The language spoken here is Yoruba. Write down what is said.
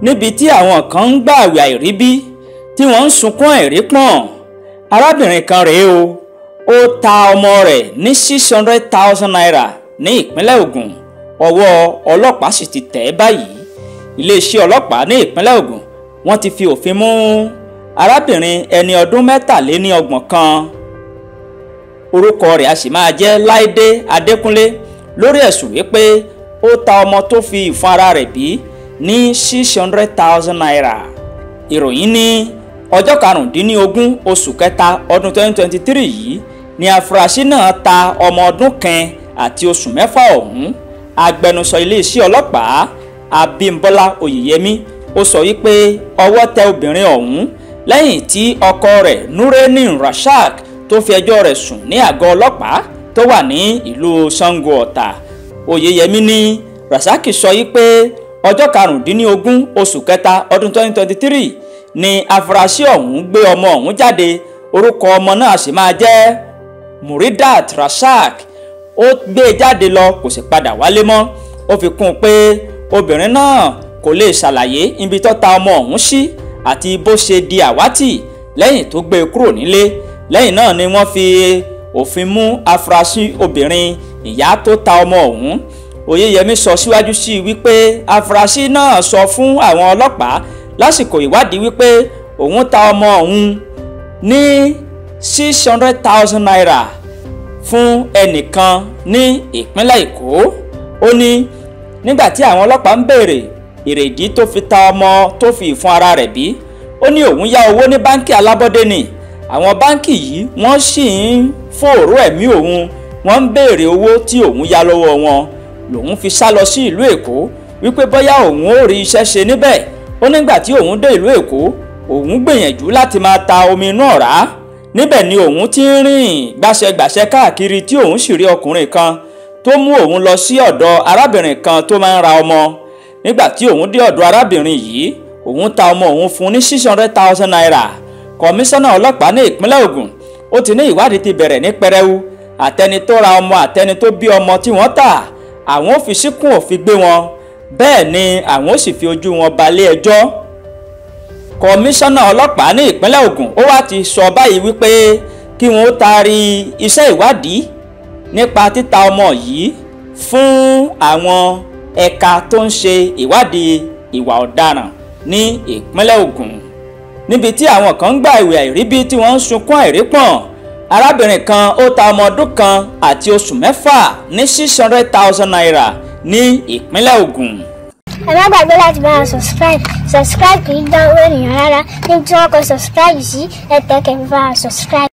Níbi tí àwọn kan ń gbààwẹ̀ àìríbí tí wọ́n ń sunkún àìrípọ̀n, arábìnrin kan rèé o, ó ta ọmọ rẹ̀ ní 600,000 naira ní ìpínlẹ̀ Ògùn. Ọwọ́ ọlọ́pàá sì ti tẹ̀ ẹ́ báyìí. Iléeṣẹ́ ọlọ́pàá ní ìpínlẹ̀ Ògùn wọ́n ti fi òfin mú arábìnrin ẹni ọdún 33 kan, orúkọ rẹ̀ a sì máa jẹ́ Láìdé Adékúnlé, lórí ẹ̀sùn wípé ó ta ọmọ tó fi ìfun ara rẹ̀ bí ní 600,000 naira. Ìròyìn ní ọjọ́ 15 oṣù kẹta ọdún 2023 yìí ni afurasí náà ta ọmọ ọdún 1 àti oṣù 6 ọ̀hún. Agbẹnusọ iléeṣẹ́ ọlọ́pàá Abímbọ́lá Oyèyẹmí ó sọ wípé ọwọ́ tẹ obìnrin ọ̀hún lẹ́yìn tí ọkọ rẹ̀ Nureni Rasaq tó fi ẹjọ́ rẹ̀ sùn ní àgọ́ ọlọ́pàá tó wà ní ìlú Sango Ọ̀tà. Oyèyẹmí ní Rasaq sọ wípé ọjọ́ 15 oṣù kẹta ọdún 2023 ni afurasí ọ̀hún gbé ọmọ ọ̀hún jáde. Orúkọ ọmọ náà sì máa jẹ́ Muridat Rasaq. Ó gbé e jáde lọ, kò sì padà wálé mọ́. Ó fi kún un pé obìnrin náà kò lè ṣàlàyé ibi tó ta ọmọ ọ̀hún sí àti bó ṣe di àwátì lẹ́yìn tó gbé e kúrò nílé. Lẹ́yìn náà ni wọ́n fi òfin mú afurasí obìnrin ìyá tó ta ọmọ ọ̀hún. Oyèyẹmí sọ síwájú sí i wípé afurasí náà sọ fún àwọn ọlọ́pàá lásìkò ìwádìí wípé òun ta ọmọ òun ní 600,000 naira fún ẹnìkan ní ìpínlẹ̀ Èkó. Ó ní nígbà tí àwọn ọlọ́pàá ń béèrè èrèdí tó fi ta ọmọ tó fi ìfun ara rẹ̀ bí, ó ní òun yá owó ní báńkì alábọ́dé ni. Àwọn báńkì yìí wọ́n sì ń fòòró ẹ̀mí òun, wọ́n ń béèrè owó tí òun yá lọ́wọ́ wọn, lòun fi sá lọ sí ìlú Èkó wípé bóyá òun ó rí iṣẹ́ ṣe níbẹ̀. Ó nígbà tí òun dé ìlú Èkó, òun gbìyànjú láti máa ta omi inú ọ̀rá. Níbẹ̀ ni òun ti ń rìn gbàṣẹgbàṣẹ káàkiri tí òun sì rí ọkùnrin kan tó mú òun lọ sí ọ̀dọ̀ arábìnrin kan tó máa ń ra ọmọ. Nígbà tí òun dé ọ̀dọ̀ arábìnrin yìí, òun ta ọmọ òun fún ní 600,000 naira. Kọmíṣánná ọlọ́pàá ní ìpínlẹ̀ Ògùn ó ti ní ìwádìí ti bẹ̀rẹ̀ ní pẹrẹu. Àtẹni tó ra ọmọ àtẹni tó bí ọmọ tí wọ́n tà, àwọn ò fi síkùn òfin gbé wọn, bẹ́ẹ̀ ni àwọn ó sì fi ojú wọn balẹ̀ ẹjọ́. Kọmíṣánná ọlọ́pàá ní ìpínlẹ̀ Ògùn ó wá ti sọ báyìí wípé kí wọ́n ó taari iṣẹ́ ìwádìí nípa títa ọmọ yìí fún àwọn ẹ̀ka tó ń ṣe ìwádìí ìwà ọ̀daràn ní ìpínlẹ̀ Ògùn. Níbi tí àwọn kan ń gba ìwé àìríbí tí wọ́n ń sunkún àìrípọ̀n, arábìnrin kan ó ta ọmọ ọdún 1 àti oṣù 6 ní 600,000 naira ní ìpínlẹ̀ Ògùn. Ẹ má gbàgbé láti bá wa subscribe. Subscribe kì í dánwó ènìyàn rárá. Níbi tí wọ́n kọ subscribe sí, ẹ tẹ̀ kẹ́ fi bá wa subscribe.